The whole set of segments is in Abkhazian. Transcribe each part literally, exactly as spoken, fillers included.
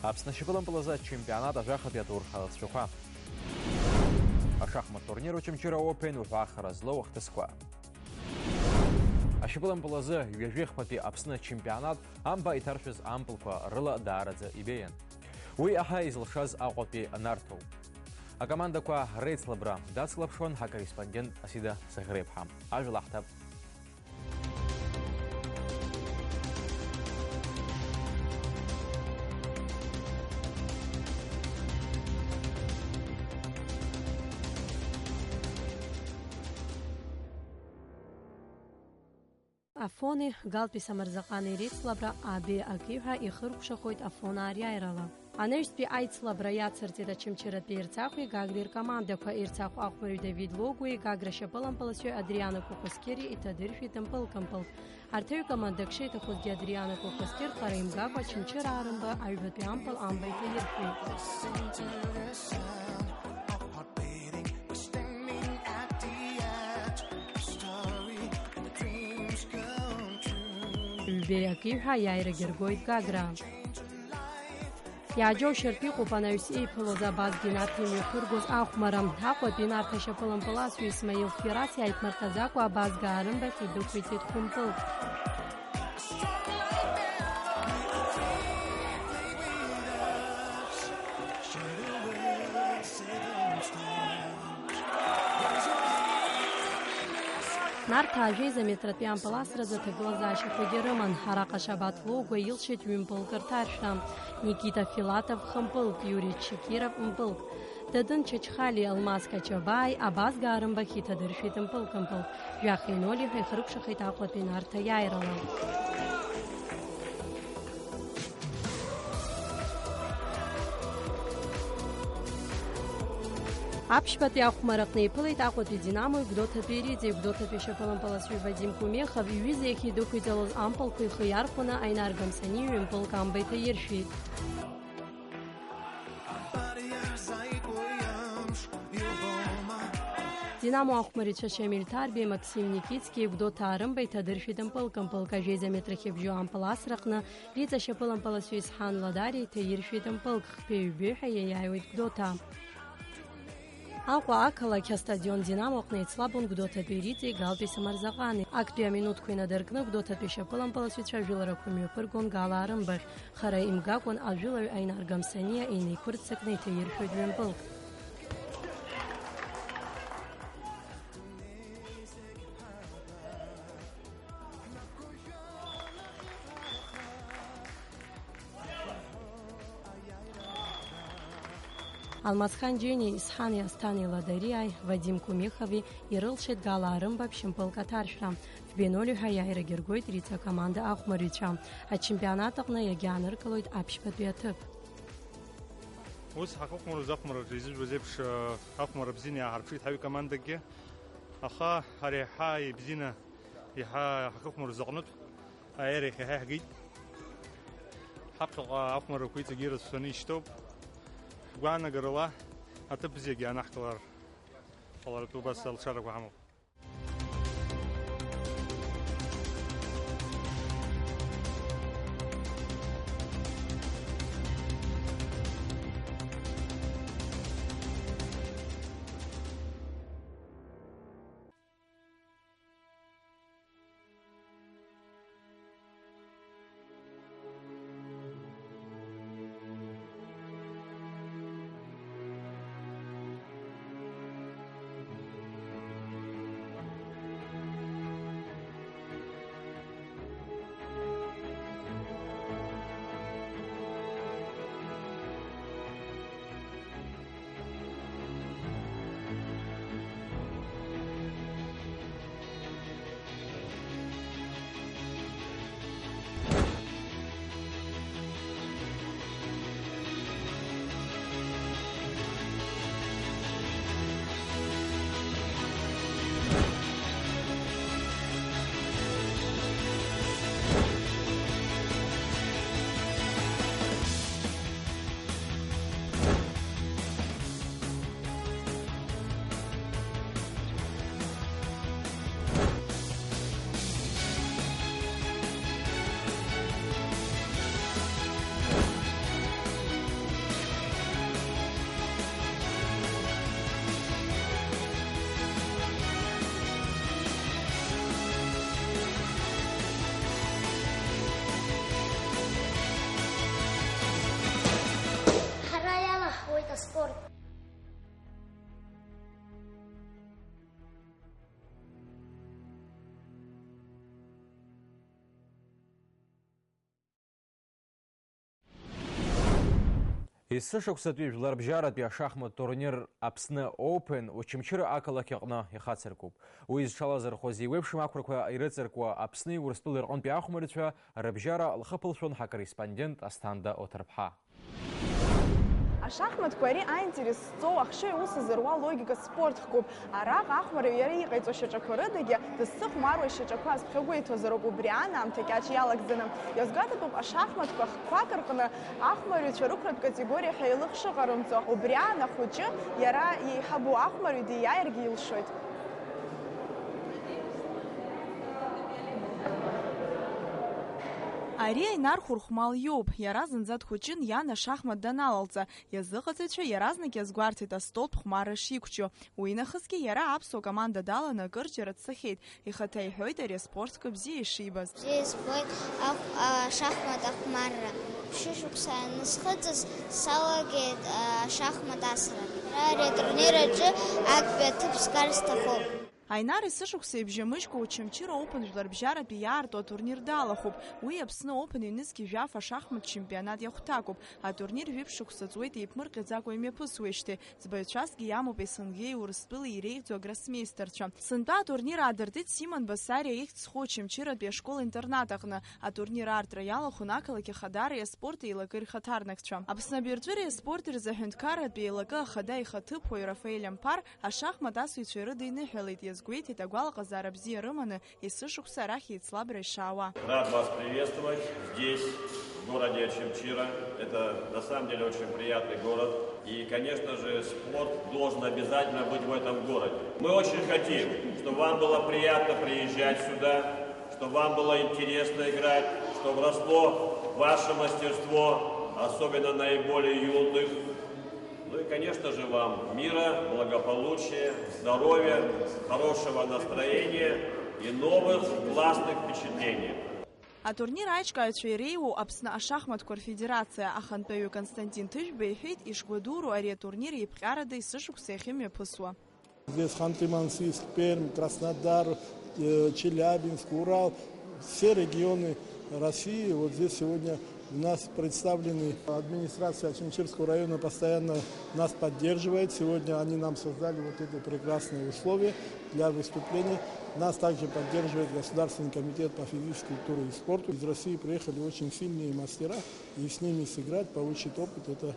Аԥсны ашьапылампыл азы ачемпионат ажәахатәи атур алҵшәақәа. Ашахмат турнир Очамчыра Open уҳәа ахара злоу ахҭысқәа. Ашьапылампыл азы ҩажәи хԥатәи Аԥсны ачемпионат амба иҭаршәыз ампылқәа рыла даараӡа ибеиан. Уи аҳа изылшаз Аҟәатәи Нарҭоуп. Акомандақәа реицлабра дацлаԥшуан ҳакорреспондент Асида Саӷреиԥҳа. Ажәа лаҳҭап. Афони Галтәи Самырзаҟани реицлабра А Б акиҳәа ихыркәшахоит Афон ариааирала. Анаҩстәи аицлабра иацырҵеит Очамчыратәи Ерцахәи Гагреи ркомандақәа. Ерцахә ахәмари Давид Логуи Гагра шьапылампыласҩы Адриано Кухускери иҭадыршәит мпылк-мпылк. Арҭ аҩ командак шеиҭахозгьы Адриано Кухускер хара имгакәа Очамчыра аарымба аҩбатәи ампыл амба иҭаиршәит. Ҩбеи акиҳәа аиааирагьы ргоит Гагра. Иааџьоушьартә иҟоуп анаҩс еиԥылоз Абазгеи Нарҭи имҩаԥыргоз ахәмара. Аҟәатәи Нарҭ ашьапылампыласҩы Исмаил Фирас иааиԥмырҟьаӡакәа Абазга аарымбахь идәықәиҵеит хәымпылк. Нарҭаа жәеиза метратәи ампыл асразы аҭагылазаашьақәагьы рыман. Араҟа Шабаҭ Логәуа илшеит ҩымпылк рҭаршәра. Никита Филатов хымпылк, Иури Чекиров мпылк. Дадын Чачхали, Алмаз Качабааи Абазга аарымбахь иҭадыршәит мпылк-мпылк. Жәахеи ноль ҳәа ихыркәшахеит Аҟәатәи Нарҭ аиааирала. Аԥшьбатәи ахәмараҟны иԥылеит Аҟәатәи Динамо-и Гәдоуҭатәи Риҵеи. Гәдоуҭатәи шьапылампыласҩы Вадим Кумехов иҩыза иахьидәықәиҵалоз ампылқәа ихы иархәаны Аинар Гамсаниа ҩымпылк амба иҭаиршәит. Динамо ахәмарицәа Шамиль Ҭарбеи, Максим Никицкиеи Гәдоуҭа аарымба иҭадыршәит мпылк-мпылк. Ажәеиза метрахь ибжьоу ампыл асраҟны Риҵа шьапылампыласҩы Исҳан Ладариа иҭаиршәит мпылк, хԥеи ҩбеи ҳәа иаиааиуеит Гәдоуҭа. Аҟәа ақалақь астадион Динамо аҟны еицлабон Гәдоуҭатәи Риҵеи Галтәи Самарзаҟани. Актәи аминуҭқәа инадыркны Гәдоуҭатәи шьапылампыласҩцәа ажәыларақәа мҩаԥыргон Гала аарымбаӷь. Хара имгакәан ажәылаҩ Аинар Гамсаниа инеиқәырццакны иҭаиршәит ҩымпылк. Алмазхан Џьениеи Исҳани Асҭани Ладариааи Вадим Кумехови ирылшеит Гала аарымба ԥшьымпылк аҭаршәра. Фбеи ноль ҳәа иааирагьы ргоит Риҵа акоманда ахәмарҩцәа. Ачемпионат аҟны иагьааныркылоит аԥшьбатәи аҭыԥ. Ус ҳахыхәмаруаз ахәмарраҿы изыжәбаз еиԥш, ахәмарра бзианы иааҳарԥшит ҳаҩ командакгьы. Аха ҳара еиҳа ибзианы, еиҳа ҳахыхәмаруаз аҟнытә аиааира иахьа иаҳгеит. Ҳаԥхьаҟа ахәмаррақәа иҵегьы ирацәаны ишьҭоуп. Ҳгәаанагарала аҭыԥ бзиагьы анаҳкылар ҟаларатәы убас алшарақәа ҳамоуп. Есышықәсатәи жәларбжьаратәи ашахмат турнир Аԥсны Open Очамчыра ақалақь аҟны ихацыркуп. Уи зҽалазырхәыз еиуеиԥшым ақәрақәа ирыҵаркуа Аԥсни Урыстәылеи рҟынтәи ахәмарҩцәа рыбжьара лхы ԥылшәон ҳакорреспондент Асҭанда Оҭырԥҳа. Ашахматқәа ари аинтерес зҵоу ахшыҩ аус зыруа алогика спорт хкуп. Араҟа ахәмарҩы иара иҟаиҵо шьаҿақәа рыдагьы дызцыхәмаруа шьаҿақәа азԥхьагәеиҭозароуп убри аан аамҭа кьаҿ иалагӡаны. Иазгәаҭатәуп ашахматқәа хкқәак рҟны ахәмарҩцәа рықәратә категориа ҳәа еилых шыҟарымҵо. Убри аан ахәыҷы иара иеиҳабу ахәмарҩы диааиргьы илшоит. Ари Аинар Хәырхәмал иоуп. Иара зынӡа дхәыҷын иан ашахмат даналалҵа. Иазыҟаҵаҩцәа иаразнак иазгәарҭеит астолтә хәмарра шиқәҿио. Уинахысгьы иара аԥсуа команда даланы акырџьара дцахьеит. Ихаҭа иҳәоит ари аспорт хкы бзиа ишибаз. Бзиа избоит ахә-, ашахмат ахәмарра. Ԥшьышықәса анысхыҵыз, салагеит ашахмат асра. Ара ари атурнир аҿы актәи аҭыԥ сгар сҭахуп. Аинар есышықәса ибжьамыжькәа Очамчыра Open жәларбжьаратәи иаарту атурнир далахәуп. Уи Аԥсны Open ҩнызқь жәаф ашахмат чемпионат иахәҭакуп. Атурнир жәиԥшь шықәса ҵуеит еиԥмырҟьаӡакәа имҩаԥысуеижьҭеи. Ӡбаҩцәасгьы иамоуп Еснгеи Урыстәылеи иреиӷьӡоу агроссмеистерцәа. Сынтәа атурнир аадыртит Симон Басариа ихьӡ зху Очамчыратәи ашкол-интернат аҟны. Атурнир аартра иалахәын ақалақь Ахадареи аспорти еилакы рхаҭарнакцәа. Аԥсны абиржәыреи аспорти рзы аҳәынҭқарратәи еилакы ахада ихаҭыԥуаҩ Рафаель Амԥар ашахмат асыҩцәа ирыдиныҳәалеит, иазгәеиҭеит агәалаҟазаара бзиа рыманы есышықәса арахь еицлабра ишаауа. Рад вас приветствовать здесь, в городе Очамчира. Это на самом деле очень приятный город. И, конечно же, спорт должен обязательно быть в этом городе. Мы очень хотим, чтобы вам было приятно приезжать сюда, чтобы вам было интересно играть, чтобы росло ваше мастерство, особенно наиболее юных. Ну и, конечно же, вам мира, благополучия, здоровья, хорошего настроения и новых классных впечатлений. Атурнир аиҿкааҩцәа иреиуоу Аԥсны ашахматқәа рфедерациа ахантәаҩы Константин Ҭыжәба иҳәеит, ишгәадуроу ари атурнир еиԥҟьарада есышықәса иахьымҩаԥысуа. Здесь Ханты-Мансийск, Пермь, Краснодар, э, Челябинск, Урал, все регионы России. Вот здесь сегодня у нас представлены. Администрация Очамчирского района постоянно нас поддерживает. Сегодня они нам создали вот это прекрасное условие для выступлений. Нас также поддерживает Государственный комитет по физической культуре и спорту. Из России приехали очень сильные мастера, и с ними сыграть, получить опыт, это, э,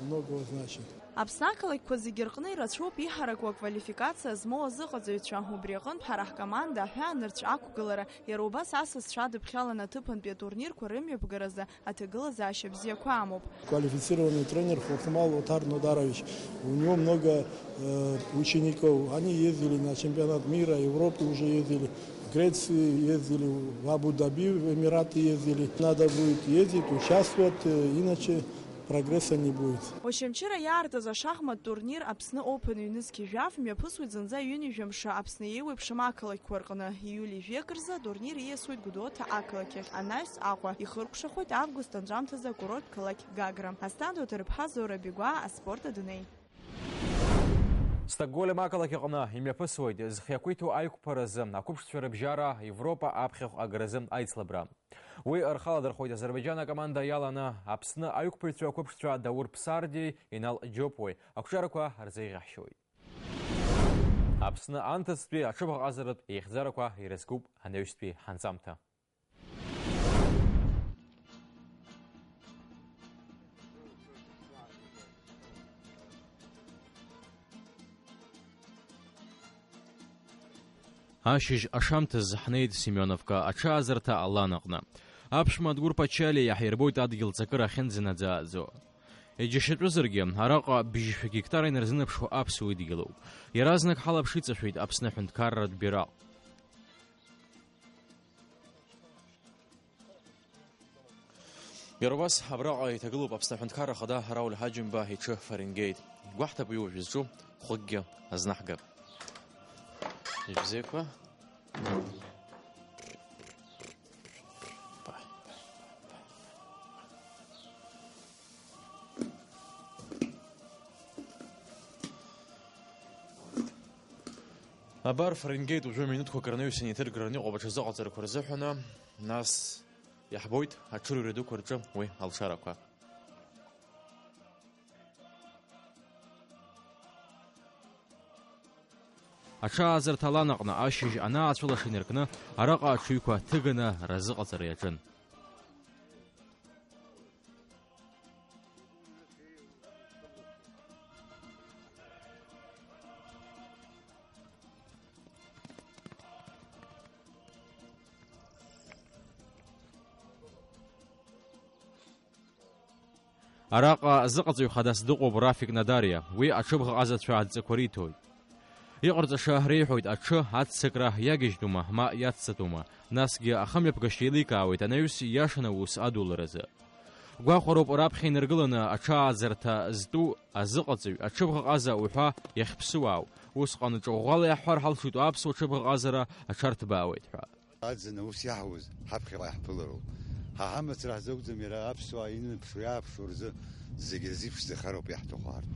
многого значит. Аԥсны ақалақьқәа зегьы рҟны ирацәоуп иҳараку аквалификациа змоу азыҟаҵаҩцәа. Убри аҟынтә ҳара ҳкоманда аҳәаанырцә ақәгылара, иара убас асасцәа адыԥхьаланы аҭыԥантәи атурнирқәа рымҩаԥгаразы аҭагылазаашьа бзиақәа амоуп. Квалифицированный тренер Хурхмал Отар Нодарович. У него много, э, учеников. Они ездили на чемпионат мира, Европы уже ездили, в Греции ездили, в Абу-Даби, в Эмираты ездили. Надо будет ездить, участвовать, э, иначе прогресса не будет. Очамчыра иаартыз ашахмат турнир Аԥсны Open ҩнызқь жәаф мҩаԥысуеит зынӡа ҩынҩажәа мшы Аԥсны еиуеиԥшым ақалақьқәа рҟны. Ииуль ҩажәи акы рзы атурнир ииасуеит Гәдоуҭа ақалақь ахь, анаҩс Аҟәа. Ихыркәшахоит август анҵәамҭазы акурорт қалақь Гагра. Асҭанда Оҭырԥҳа, Зора Бигәаа, аспорт адунеи. Стокгольм ақалақь аҟны имҩаԥысуеит зхы иақәиҭу аиқәԥаразы ақәыԥшцәа рыбжьара Европа аԥхьахә агаразы аицлабра. Уи рхаладырхәуеит Азербаиџьан акоманда иаланы Аԥсны аиқәԥаҩцәа ақәыԥшцәа Даур Ԥсардиеи Инал Џьопуеи, ақәҿиарақәа рзеиӷьаҳшьоит. Аԥсны анҭыҵтәи аҽыбӷаҟазаратә еихьӡарақәа ирызкуп анаҩстәи ҳанҵамҭа. Ашьыжь ашамҭаз ҳнеит Семионовка аҽааӡарҭа алан аҟны. Аԥшәма Адгәыр Пачалиа иаҳирбоит адгьыл ҵакыра ахьынӡанаӡааӡо. Иџьашьатәызаргьы, араҟа бжьшәа гектар инарзынаԥшуа аԥсуа идгьылуп. Иаразнак ҳалаԥш иҵашәеит Аԥсны аҳәынҭқарратә бираҟ. Иара убас абраҟа иҭагылоуп Аԥсны аҳәынҭқарра Ахада Рауль Ҳаџьымба иҽы Фаренгеит. Гәаҳҭап уи уажә изҿу хәыкгьы азнаҳгап. Ибзиақәа. Абар, Фаренгеит уажәы минуҭқәак рнаҩсан иҭыргараны иҟоуп аҽазыҟаҵарақәа рзыҳәаны, нас иаҳбоит аҽырҩра дуқәа рҿы уи алшарақәа. Аҽааӡарҭа алан аҟны ашьыжь анаацәылаша инаркны, араҟа аҽыҩқәа ҭыганы разыҟаҵара иаҿын. Араҟа зыҟаҵаҩ хадас дыҟоуп Рафик Надариа, уи аҽыбӷаҟазацәа адҵақәа риҭоит. Иҟарҵаша реиҳәоит аҽы аццакра иагьежьтәума, ма иацҵатәума, насгьы ахымҩаԥгашьа еиликаауеит анаҩс ииашаны аус адуларазы. Гәахәароуп раԥхьа инаргыланы аҽааӡарҭа зтәу азыҟаҵаҩ, аҽыбӷаҟаза уҳәа иахьԥсуаау. Усҟан ҿыӷәӷәала иаҳҳәар ҳалшоит аԥсуа ҽыбӷаҟазара аҽарҭбаауеит ҳәа. Аӡын аус иаҳуаз ҳаԥхьаҟа иаҳԥылароуп. Ҳа ҳамацара ҳзақәӡам, иара аԥсуаа иныԥшуа-иааԥшуа рзы зегьы рзы иԥшӡахароуп иаҳҭаху ҳарҭ.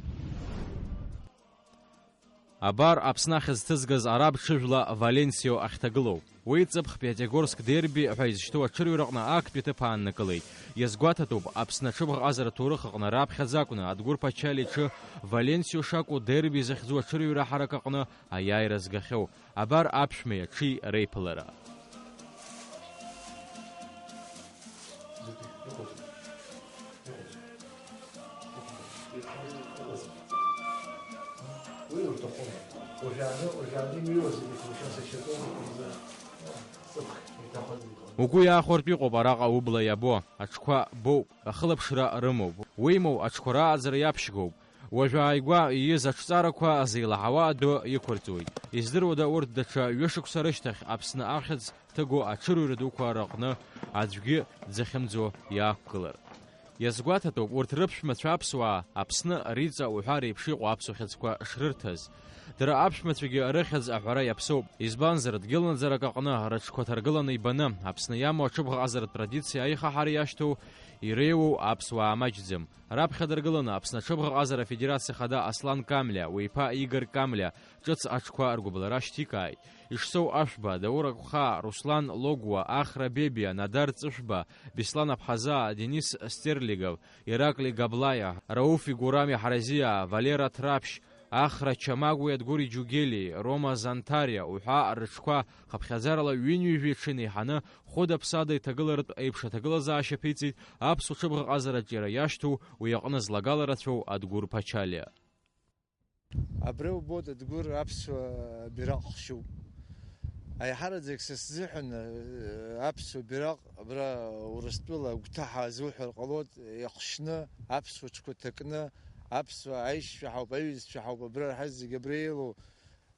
Абар Аԥсны ахьӡ ҭызгаз араб ҽыжәла Валенсио ахьҭагылоу. Уи ҵыԥх Пиатигорск дерби ҳәа изышьҭоу аҽырҩраҟны актәи аҭыԥ ааннакылеит. Иазгәаҭатәуп, Аԥсны аҽыбӷаҟазара аҭоурых аҟны раԥхьаӡа акәны Адгәыр Ԥачалиа иҽы Валенсио шакәу дерби захьӡу аҽырҩра ҳарак аҟны аиааира згахьоу. Абар аԥшәмеи аҽи реиԥылара. Уи урҭахума? Уажәааны, уажәааны имҩуа зегьы хәылшьас ишьапоуп рзы. Ҵыԥх иҭахәаӡам. Угәы иаахәартә иҟоуп араҟа убла иабо, аҽқәа боуп, ахылаԥшра рымоуп. Уимоу, аҽқәа рааӡара иаԥшьгоуп. Уажәы ааигәа ииз аҽҵарақәа зеилаҳауа адәы иқәырҵоит. Издыруада, урҭ даҽа ҩышықәса рышьҭахь Аԥсны ахьӡ ҭыгоу аҽырҩра дуқәа рыҟны аӡәгьы дзахьымӡо иаақәгылар? Иазгәаҭатәуп урҭ рыԥшәмацәа аԥсуаа Аԥсны, Риҵа уҳәа реиԥш иҟоу аԥсуа хьыӡқәа шрырҭаз. Дара аԥшәмацәагьы рыхьӡ аҳәара иаԥсоуп, избанзар, дгьыл наӡарак аҟны рыҽқәа ҭаргыланы ибаны, Аԥсны иамоу аҽыбӷаҟазаратә традициа аихаҳара иашьҭоу, иреиуоу аԥсуаа маҷӡам. Раԥхьа дыргыланы Аԥсны аҽыбӷаҟазара афедерациа хада Аслан Камлиа, уи иԥа Игор Камлиа, ҿыц аҽқәа ргәыбылра шьҭикааит. Ишсоу Ашәба, Даур Агәхаа, Руслан Логәуа, Ахра Бебиа, Надар Ҵышәба, Беслан Аԥҳазаа, Денис Стерлигов, Ираклий Габлаиа, Рауф Игурами Ҳаразиаа, Валера Ҭраԥшь, Ахра Чамагәи Адгәыр Иџьугели, Рома Занҭариа уҳәа рыҽқәа хыԥхьаӡарала ҩынҩажәи ҽы инеиҳаны, хәыда-ԥсада иҭагыларатә еиԥш аҭагылазаашьа ԥиҵеит аԥсуа ҽыбӷаҟазараҿ иара иашьҭоу, уи аҟны злагала рацәоу Адгәыр Ԥачалиа. Абра убоит, Адгәыр аԥсуа бираҟ хшьуп. Аиҳараӡак са сзыҳәан, э, аԥсуа бираҟ абра Урыстәыла агәҭаҳәа азуҳәар ҟалоит, иахшьны, аԥсуа ҽқәа ҭакны, аԥсуа аишьцәа ҳауп, аҩызцәа ҳауп, абра ҳазегь абра еилоу,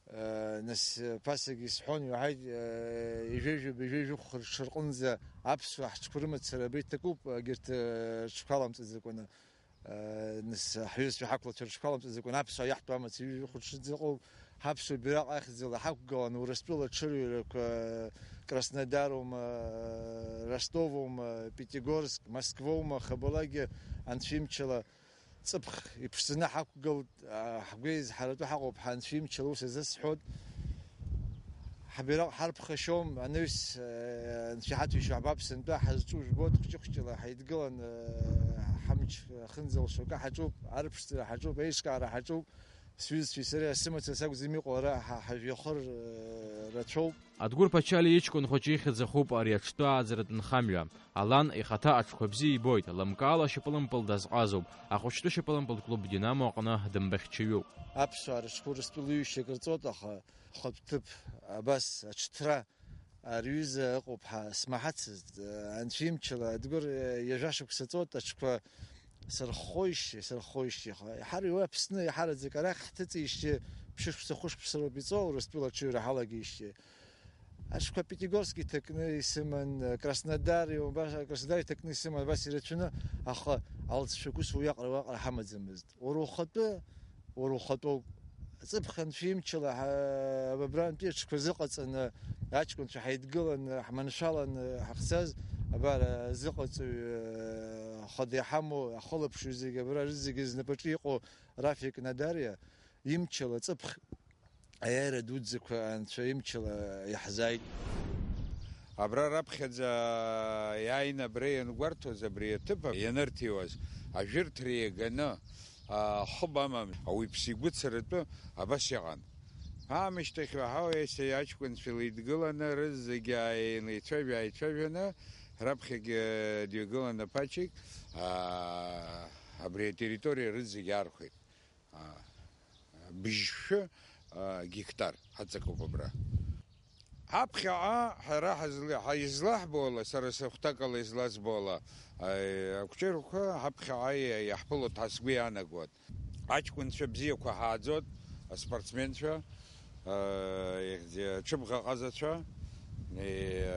э, нас, э, ԥасагьы исҳәон, иуаҳаит, э, ижәеижәаба, ижәеижәыхә рҽырҟынӡа аԥсуа ҳҽқәа рымацара абра иҭакуп, егьырҭ, э, рҽқәа аламҵаӡакәаны. Нас ҳҩызцәа ҳақәлацәа рыҽқәа аламҵаӡакәан аԥсуаа иаҳтәу амаҵ ҩажәа хәыҽыӡа ыҟоуп. Ҳаԥсуа бираҟ ахьӡала ҳақәгылан Урыстәыла аҽырҩрақәа, Краснодарума, Ростовума, Пятигорск, Москвоума, Хабалагьы анцәа имчала ҵыԥх иԥшӡаны ҳақәгылт, ҳгәеизҳаратәы ҳаҟоуп, ҳа анцәа имчала ус азысҳәоит. Ҳбираҟ ҳарԥхашьом, анаҩс, э, анцәа иҳаҭәеишьо ҳбап, сынтәа ҳазҿу жәбоит, хәҷы-хәҷыла ҳаидгылан, э, ҳамч ахынӡалшо акы ҳаҿуп, арԥшӡара ҳаҿуп, аиҿкаара ҳаҿуп. Сҩызцәеи сареи асы мацара сакәӡам иҟоу, ара ҳа-, ҳажәҩахыр, э, рацәоуп. Адгәыр Ԥачалиа иҷкәын хәыҷы ихьӡ ахуп ари аҽтәы ааӡаратә нхамҩа. Алан ихаҭа аҽқәа бзиа ибоит, лымкаала шьапылампыл дазҟазоуп, ахәыҷтәы шьапылампылтә клуб Динамо аҟны дымбахьчаҩуп. Аԥсуаа рыҽқәа Урыстәыла иҩышьак рҵоит, аха хатә ҭыԥ абас аҽҭра Ари аҩыза ыҟоуп ҳәа смаҳацызт, анцәа имчала, Адгәыр, ҩажәа шықәса ҵуеит, аҽқәа сырххоижьҭеи, сырххоижьҭеи, аха иаҳар-, уи Аԥсны иаҳараӡак арахь ҳҭыҵижьҭеи ԥшьышықәса, хәышықәса роуп иҵоу, Урыстәыла аҽыҩра ҳалагеижьҭеи. Аҽқәа Пятигорск иҭакны исыман, Краснодар, иумбаша, Краснодар иҭакны исыман, абас ирацәаны, аха алҵшәа ус уиаҟара, уиаҟара ҳамаӡамызт. Уара ухатәы, уара ухатәоуп. Ҵыԥх анцәа имчала, ҳа-, абрантәи аҽқәа зыҟаҵаны, аҷкәынцәа ҳаидгыланы, ҳманшәаланы ҳахьцаз, абар, азыҟаҵаҩ, хада иҳамоу, ахылаԥшҩы зегьы, абра рызегьы знапаҿы иҟоу Рафик Надариа имчала ҵыԥх аиааира дуӡӡақәа анцәа имчала иаҳзааит. Абра раԥхьаӡа иааины абра иангәарҭоз, абри аҭыԥ ианырҭиуаз, ажәырҭра иаганы, а, хыб амам, ауаҩԥсы игәыцаратәы абас иҟан. Аамышьҭахь уаҳауеи, аҷкәынцәа леидгыланы, рызегьы ааи-, еицәажәа-ааицәажәаны, раԥхьагьы дҩагыланы Пачик, аа, абри атерриториа рызегьы архәеит. Аа, быжьшәы, аа, гектар ҳаҵакуп абра. Ҳаԥхьаҟа ҳара ҳазла-, ҳа-, излаҳбо ала, сара сыхәҭакала излазбо ала, аи, акәҷырқәа ҳаԥхьаҟа иа-, иаҳԥылоит ҳәа сгәы иаанагоит. Аҷкәынцәа бзиақәа ҳааӡоит, аспортсменцәа, аа, ихьӡ-, аҽыбӷаҟазацәа, е,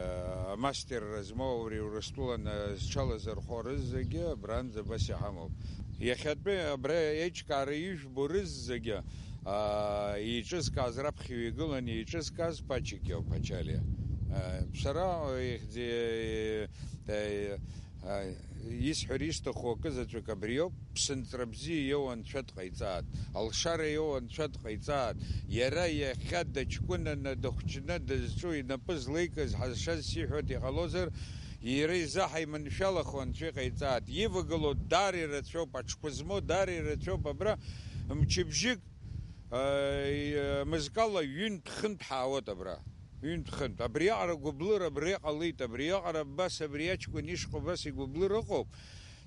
амастерра змоу аури Урыстәылан зҽалазырхәо рызегьы абранӡа абас иҳамоуп. Иахьатәи абра еиҿкаара ижәбо рызегьы, аа, еиҿызкааз, раԥхьаҩ игылан еиҿызкааз Пачик иоуп, Ачалиа. Сара ихьӡ-, е, е, Исҳәар исҭаху акы заҵәык абриоуп, ԥсынҵра бзиа иоуа Анцәа дҟаиҵааит, алшара иоуа Анцәа дҟаиҵааит, иара иахьа дыҷкәынаны, дыхәҷны дызҿу, инапы злеикыз ҳазшаз сиҳәоит, иҟалозар, иара изы ҳаиманшәалахо Анцәа иҟаиҵааит, ивагылоу даара ирацәоуп, аҽқәа змоу даара ирацәоуп, абра мчыбжьык, Мызкала ҩынтә-хынтә ҳаауеит абра. Ҩынтә-хынтә. Абриаҟара гәыблыра абра иҟалеит, абриаҟара абас, абри аҷкәын ишҟа абас игәыблыра ыҟоуп.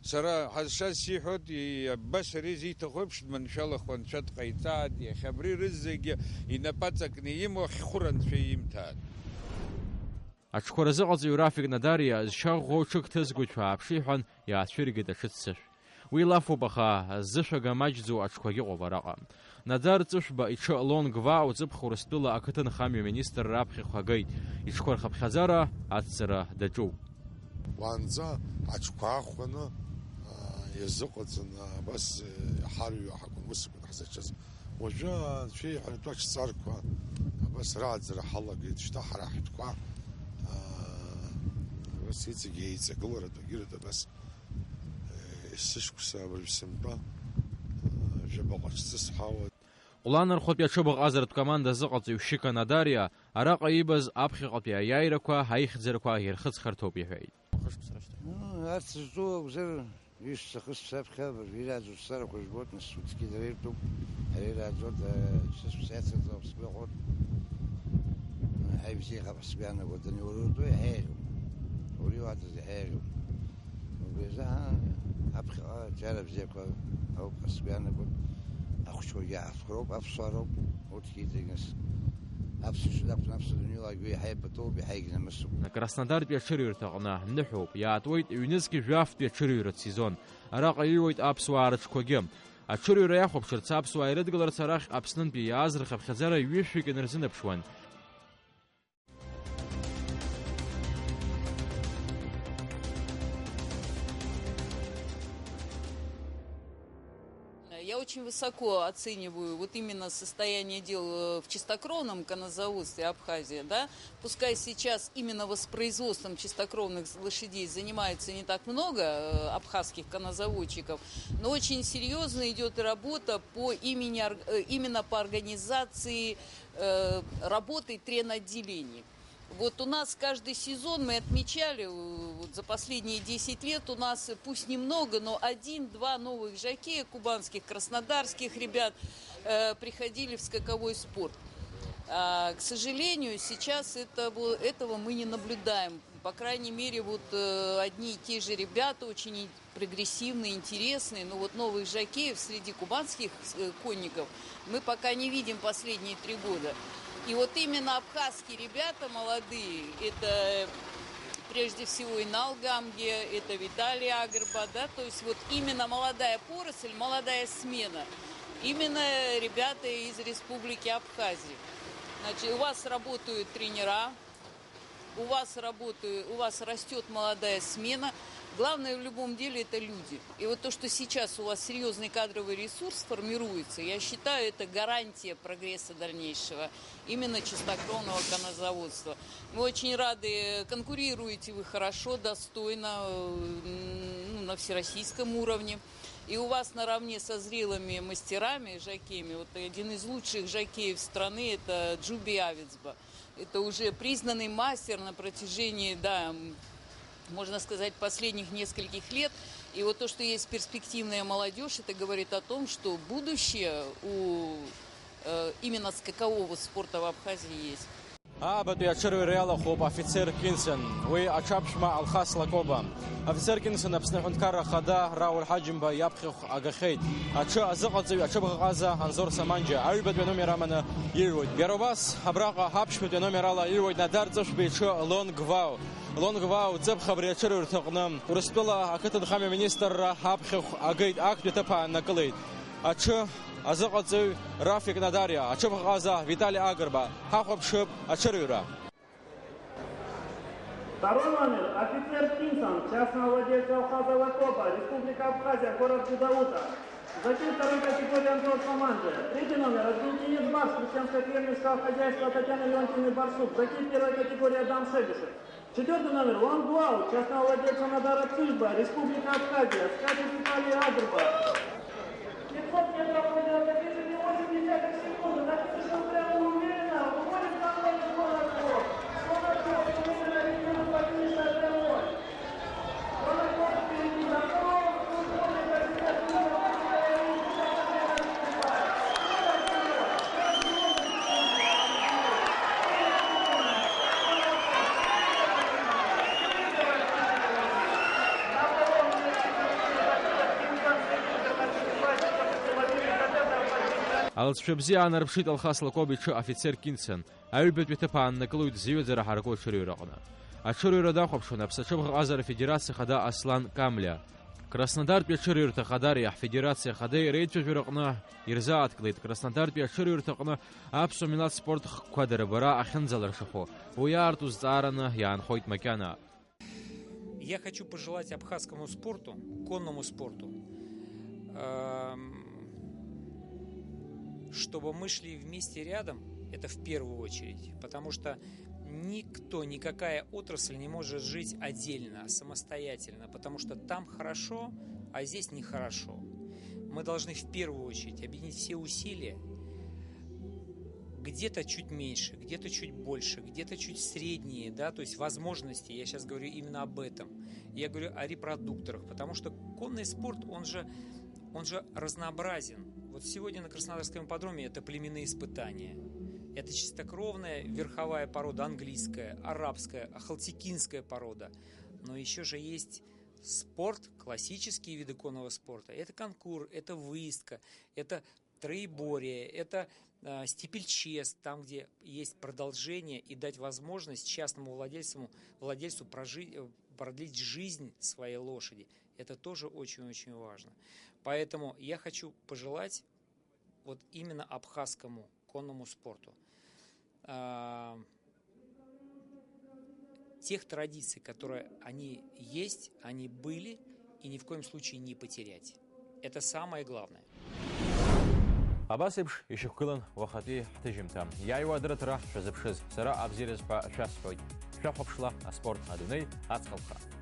Сара ҳазшаз сиҳәоит, и-, абас ари зиҭаху еиԥш дманшәалахо Анцәа дҟаиҵааит, иахьа абри рызегьы инапы аҵакны имоу ахьхәыр Анцәа имҭааит. Аҽқәа рзыҟаҵаҩ Рафик Надариа зшьа ӷәӷәоу ҽык ҭызгоит ҳәа ааԥши ҳәан иаацәыригеит аҽы ццышә. Уи лафуп, аха ззышәага маҷӡоу аҽқәагьы ыҟоуп араҟа. Надар Ҵышәба иҽы Лон Гваа уҵыԥх Урыстәыла ақыҭанхамҩа министр раԥхьахә агеит, иҽқәа рхыԥхьаӡара ацҵара даҿуп. Уаанӡа аҽқәа аахәаны, аа, иазыҟаҵаны абас, э, ҳарҩа ҳакәын ус акәын ҳзаҿыз. Уажәы анцәа иҳәатәы аҽҵарқәа абас рааӡара ҳалагеит, шьҭа ҳара ҳтәқәа, аа, абас иҵегь еиҵагыларатәы, егьырҭ абас, э, есышықәса абыржә сынтәа, аа, жәабаҟа ҽҵыс ҳауа. Ҟәланырхәтәи аҽыбӷаҟазаратә команда азыҟаҵаҩ Шьыка Надариа араҟа иибаз аԥхьаҟатәи аиааирақәа, аихьӡарақәа ирхыҵхырҭоуп иҳәеит. Хышықәса рышьҭахь. Ну, арҭ зҿу акәзар, ҩышықәса, хышықәса аԥхьа абыржә ирааӡо сцарақәа жәбоит, нас, усгьы дара иртәуп, ара ирааӡоит, э, шықәса иацырҵо сгәы иахәоит. Ҳаи, бзиахап ҳәа сгәы иаанагоит, даниурыртәу иаҳа еиӷьуп. Уара иуаҳәаз иаҳа еиӷьуп. Убри азы, ҳа, аԥхьаҟа аҿиара бзиақәа ауп ҳәа сгәы иаанагоит. Ахәыҷқәагьы аҳаҭхәроуп, аԥсуаа роуп, урҭгьы иҵегь нас. Аԥсуа шьапы аԥсуа дунеилаагьы еиҳа ипату, еиҳа егьнамысуп. Краснодартәи аҽырҩырҭаҟны ныҳәоуп, иаатуеит ҩнызқь жәафтәи аҽырҩратә сезон. Араҟа иҩуеит аԥсуаа рыҽқәагьы. Аҽырҩра иахәаԥшырц аԥсуаа ирыдгыларц арахь Аԥснынтәи иааз рхыԥхьаӡара ҩышәҩык инарзынаԥшуан. Я очень высоко оцениваю вот именно состояние дел, э, в чистокровном коннозаводстве Абхазии, да. Пускай сейчас именно воспроизводством чистокровных лошадей занимается не так много, э, абхазских коннозаводчиков, но очень серьёзно идёт работа по имени ор-, э, именно по организации, э, работы тренотделений. Вот у нас каждый сезон мы отмечали, э, вот за последние десять лет у нас, э, пусть немного, но один-два новых жокея кубанских, краснодарских ребят, э, приходили в скаковой спорт. А, к сожалению, сейчас этого, этого мы не наблюдаем. По крайней мере, вот, э, одни и те же ребята очень прогрессивные, интересные, но вот новых жокеев среди кубанских, э, конников мы пока не видим последние три года. И вот именно абхазские ребята молодые, это прежде всего Инал Гамге, это Виталий Агрба, да, то есть вот именно молодая поросль, молодая смена, именно ребята из Республики Абхазия. Значит, у вас работают тренера, у вас работы-, у вас растёт молодая смена. Главное в любом деле — это люди. И вот то, что сейчас у вас серьёзный кадровый ресурс формируется, я считаю, это гарантия прогресса дальнейшего именно чистокровного коннозаводства. Мы очень рады, конкурируете вы хорошо, достойно, э, ну, на всероссийском уровне. И у вас наравне со зрелыми мастерами, жокеями, вот один из лучших жокеев страны — это Джуби Авицба. Это уже признанный мастер на протяжении, да, м, можно сказать, последних нескольких лет. И вот то, что есть перспективная молодёжь, это говорит о том, что будущее у, Э, именно скакового спорта в Абхазии есть. Аабатәи аҽырҩра иалахәуп афицер Кинсен, уи аҽаԥшәма Алхас Лакоба. Афицер Кинсен Аԥсны Аҳәынҭқарра Ахада Рауль Ҳаџьымба иаԥхьахә агахьеит. Аҽы азыҟаҵаҩ аҽыбӷаҟаза Анзор Саманџьа аҩбатәи аномер аманы ирҩуеит. Иара убас абраҟа аԥшьбатәи аномер ала ирҩуеит Надар Ҵышәба иҽы Лон Гвау. Лон Гвау ҵыԥх абри аҽырҩрҭаҟны Урыстәыла ақыҭанхамҩа министрра аԥхьахә агеит, актәи аҭыԥ ааннакылеит. Аҽы азыҟаҵаҩ Рафик Надариа, аҽыбӷаҟаза Витали Агрба. Ҳахәаԥшып аҽырҩра. Второй номер, офицер Кинсон, частного владельца Алхаза Лакоба, Республика Абхазия, город Гудаута. Закид второй категории Антон Саманджи. Третий номер, аргентинец Барс, крестьянское фермерского хозяйства Татьяны Леонтьевны Барсук. Закид первой категории Адам Шебишев. Четвёртый номер, Лон Гуау, частного владельца Надара Цыжба, Республика Абхазия, скачет Виталий Агрба. Пятьсот метров выиграл на движении восемь десятых секунды, напишем прямо уверенно, выходит на ноль, Лон Гуау. Лон Гуау, уверенно, лидирует по финишной прямой. Лон Гуау впереди, за второго, выходит на десятый, Алҵшәа бзиа аанарԥшит Алхас Лакоба иҽы афицер Кинсен, аҩбатәи аҭыԥ ааннакылоит зыҩаӡара ҳаракы аҽырҩраҟны. Аҽырҩра дахәаԥшуан Аԥсаҽыбӷаҟазара Афедерациа Ахада Аслан Камлиа. Краснодартәи аҽырҩрҭа Ахадареи ҳфедерациа Ахадеи реицәажәараҟны ирзааҭгылеит Краснодартәи аҽырҩрҭаҟны аԥсуа милаҭ спорт хкқәа дарбара ахьынӡалыршахо, уи аарту зҵаараны иаанхоит макьана. Я хочу пожелать абхазскому спорту, конному спорту, эм, чтобы мы шли вместе рядом, это в первую очередь, потому что никто, никакая отрасль не может жить отдельно, самостоятельно, потому что там хорошо, а здесь нехорошо. Мы должны в первую очередь объединить все усилия, где-то чуть меньше, где-то чуть больше, где-то чуть средние, да, то есть возможности, я сейчас говорю именно об этом. Я говорю о репродукторах, потому что конный спорт, он же, он же разнообразен. Вот сегодня на Краснодарском ипподроме это племенные испытания. Это чистокровная верховая порода английская, арабская, ахалтекинская порода. Но еще же есть спорт, классические виды конного спорта. Это конкур, это выездка, это троеборье, это, э, стипльчез, там, где есть продолжение, и дать возможность частному владельцу, владельцу прожи-, э, продлить жизнь своей лошади. Это тоже очень-очень важно. Поэтому я хочу пожелать вот именно абхазскому конному спорту, а, тех традиций, которые они есть, они были, и ни в коем случае не потерять. Это самое главное. Абас еиԥш ишьақәгылан уахатәи ҳҭыжьымҭа. Иааиуа адырраҭара шәазыԥшыз, сара абзиараз ҳәа шәасҳәоит. Шәахәаԥшла аспорт, адунеи, аҵхалхра.